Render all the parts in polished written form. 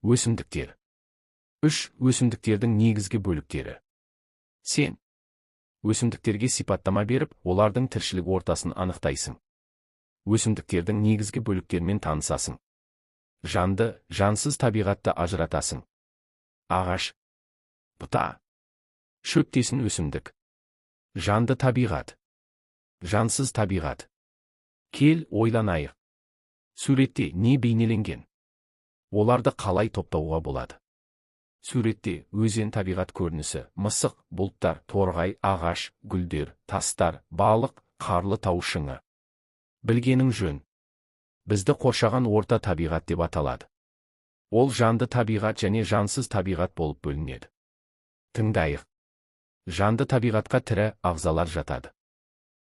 Өсімдіктер. Үш, өсімдіктердің негізгі бөліктері. Сен өсімдіктерге сипаттама беріп, олардың тіршілік ортасын анықтайсың. Өсімдіктердің негізгі бөліктерімен танысасың. Жанды, жансыз табиғатты ажыратасың. Ағаш. Бұта. Шөптесін өсімдік. Жанды табиғат. Жансыз табиғат. Кел, ойланайық. Суретте не бейнеленген? Оларды қалай топтауға болады? Суретте өзен табиғат көрінісі, мысық, бұлттар, торғай, ағаш, гүлдер, тастар, балық, қарлы тау шыңы. Білгенің жөн. Бізді қоршаған орта табиғат деп аталады. Ол жанды табиғат және жансыз табиғат болып бөлінеді. Тыңдайық. Жанды табиғатқа тірі ағзалар жатады.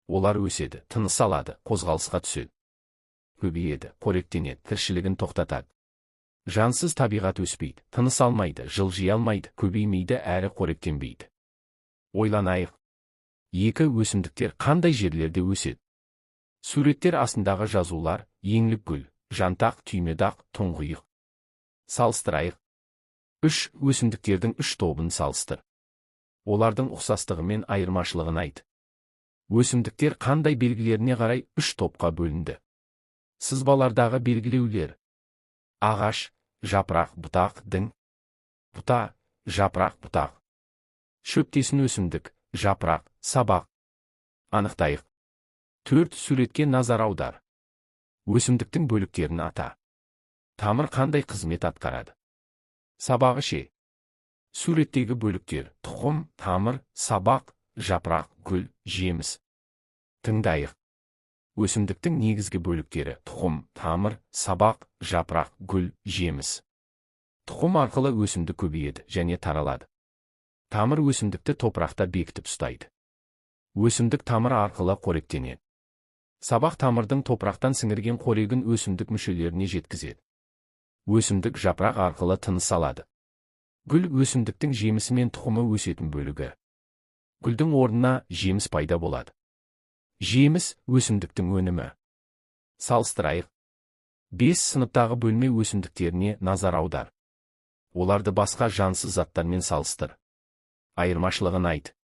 Олар өседі, тыныс алады, қозғалысқа түседі. Көбейеді, қоректенеді, тіршілігін тоқтатады. Жансыз табиғат өспейді, тыныс алмайды, жылжи алмайды, көбеймейді әрі қоректенбейді. Ойланайық. Екі, өсімдіктер қандай жерлерде өседі? Суреттер астындағы жазулар: еңлік гүл, жантақ, түймедақ, тұңғиық. Салыстырайық. Үш, өсімдіктердің үш тобын салыстыр. Олардың ұқсастығы мен айырмашылығын айт. Өсімдіктер қандай белгілеріне қарай үш топқа бөлінді? Сызбалардағы белгілеулер. Ағаш, жапырақ, бұтақ, дің. Бұта, жапырақ, бұтақ. Шөптесін өсімдік, жапырақ, сабақ. Анықтайық. Төрт, суретке назар аудар. Өсімдіктің бөліктерін ата. Тамыр қандай қызмет атқарады? Сабағы ше? Суреттегі бөліктер: тұқым, тамыр, сабақ, жапырақ, гүл, жеміс. Тыңдайық. Өсімдіктің негізгі бөліктері: тұқым, тамыр, сабақ, жапырақ, гүл, жеміс. Тұқым арқылы өсімдік көбейеді және таралады. Тамыр өсімдікті топырақта бекітіп ұстайды. Өсімдік тамыр арқылы қоректенеді. Сабақ тамырдың топырақтан сіңірген қорегін өсімдік мүшелеріне жеткізеді. Өсімдік жапырақ арқылы тыныс алады. Гүл өсімдіктің жемісі мен тұқымы өсетін бөлігі. Гүлдің орнына жеміс пайда болады. Жеміс өсімдіктің өнімі. Салыстырайық. 5, сыныптағы бөлме өсімдіктеріне назар аудар. Оларды басқа жансыз заттармен салыстыр. Айырмашылығын айт.